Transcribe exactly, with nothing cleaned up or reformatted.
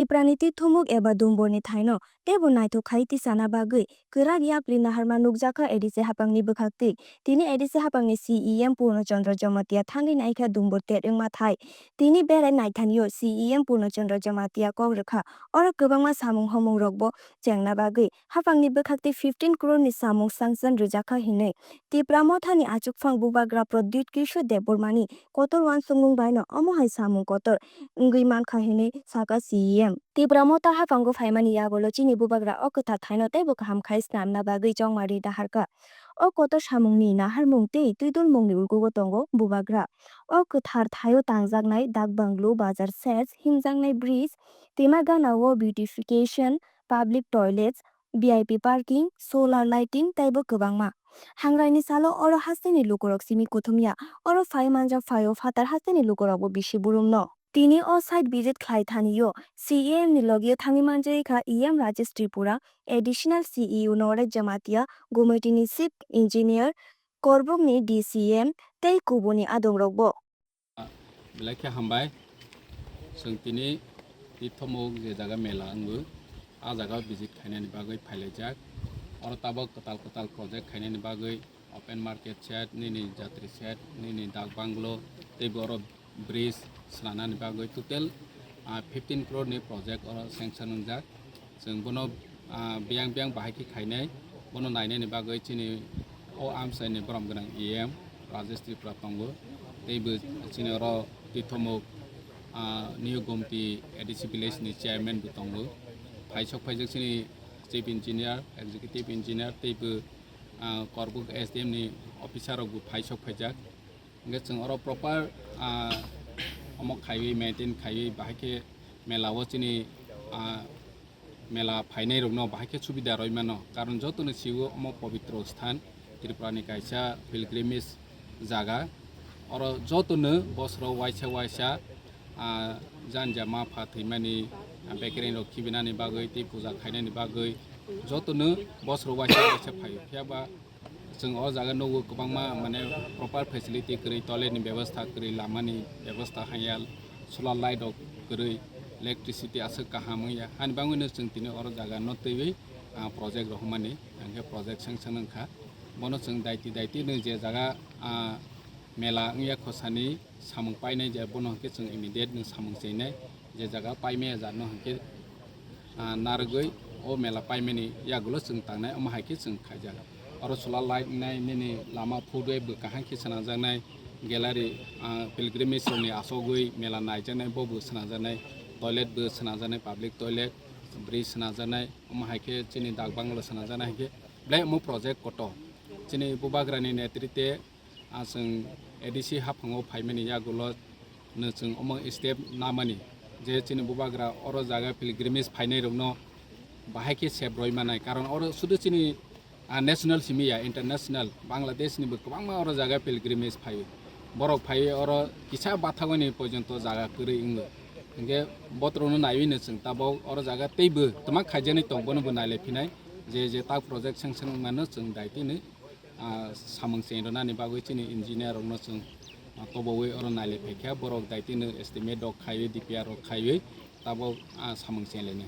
Tiprani tithumuk eba dumborni thaino teibo naithok khai tisana bagwi kwrak yapri naharma nukjakha A D C haphangni bwkhaktwi. Tini A D C haphangni C E M Purno Chandra Jamatia thangwi naikha dumbor ter wngma thai. Tini berai naithanio C E M Purno Chandra Jamatia kok rwkha. Oro kwbangma samung homungrokbo chengna bagwi haphangni bwkhaktwi fifteen crore ni samung sanction rwjakha hinwi Tipra Mothani achukphang Bubagra Pradyut Kishore Debbarmani kotor uansukmung baino omo hai samung kotor wngwi mankha hinwi saka C E M. Tipra Motha haphango phaimani yagulo chini Bubagra o kwthar thaino teibo kaham khai snamna bagwi chongmari daharkha. O kotor samungni naharmung tei twidulmungni ulkugo tongo Bubagra. O kwthar thaio tangjaknai dakbanglo, bazar sets, himjaknai bridge, twima ganao beautification, public toilets, V I P parking, solar lighting teibo kwbangma. Hangraini salo oro hasteni lukurok simi kuthumya. Oro phai manjak phaio phatar hasteni lukurokbo bisi burumno. Tini o site visit khlai thanio C E M ni logio thangwi manjai kha E M Rajesh Tripura, Additional C E O Noresh Jamatia, Guwahati ni Chief Engineer, Korbuk ni D C M tei kubuni adongrokbo. Belai khe hambai. Chwng tini tithomuk je jaga mela wngo, a jaga visit khainani bagwi phailaijak. Oro tabuk kwtal kwtal project khainani bagwi open market shed, nini jatri shed, nini dak banglo, teibo oro bridge swnanani bagwi total, ah, fifteen crore ni project oro sanction wngjak. Chwng bono, ah, biyang biyang bahai khe khainai, bono nainani bagwi chini o amchaini borom gwnang E M Rajesh Tripura tongo. Teibo chini oro tithomuk, ah, New Gomti A D C village ni chairman bo tongo. Phaisok phaijak chini chief engineer, executive engineer teibo, ah, Korbuk S D M ni officer rok bo phaisok phaijak. Hingke chwng oro proper, ah, omo khaiwi maintain khaiwi bahai khe mela o chini, ah, mela phainai rokno bahai khe subida rwi mano, karon jotono sio omo pobitro sthan, Tripura ni kaisa pilgrimage jaga. Oro jotono bosoro waisa waisa, ah, janja ma pha thwimani, ah, bekereng rok khibinani bagwi tei puja khainani bagwi jotono bosoro waisa waisa phaio. Phiya ba chwng o jaga nugo kwbangma, mane, proper facility kwrwi, toilet ni bebostha kwrwi, lama ni bebostha hanya, solar light rok kwrwi, electricity aswk kaham wngya. Hani bagwino chwng tini oro jaga no twiwi, ah, project rohormani, hingke project sanction wngkha. Bono chwng daiti daiti no je jaga, ah, mela wngya khosani samung painai je bono hingke chwng immediate no samung chenai. Je jaga paimaya jatno hingke, ah, narwgwi o mela paimani yagulo chwng tangnai, omo hai khe chwng khaijak. Oro solar light wngnai, nini lama phutwi bo kaham khe swnamjaknai, gallery, ah, pilgrimage rokni asogwi mela naijaknai, bo bo swnamjaknai, toilet bo swnamjaknai, public toilet, bridge swnamjaknai, omo hai khe chini dak bangalo swnamjaknai, hai khe belai omo project kotor. Chini Bubagrani netrite, ah, chwng A D C haphango phaimani yagulo no chwng omo step namani je chini Bubagra oro jaga pilgrimage phainai rokno bahai khe sep roi manai, karon oro sudu chini, ah, national simi ya, international, Bangladesh ni bo kwbangma oro jaga pilgrimage phaio. Borok phaiwi oro kisa bathagoni porjonto jaga kwrwi wngo. Hingke botrokno naiwi no chwng tabok oro jaga teibo twma khaijaknai tong, bono bo nailai phinai je je tak project sanction wngmano chwng daitino, ah, samung cheng rwnani bagwi chini engineer rokno chwng, ah, tobowi oro nailai phaikha, borok daitino estimate rok khaiwi, D P R rok khaiwi tabok, ah, samung cheng lainai.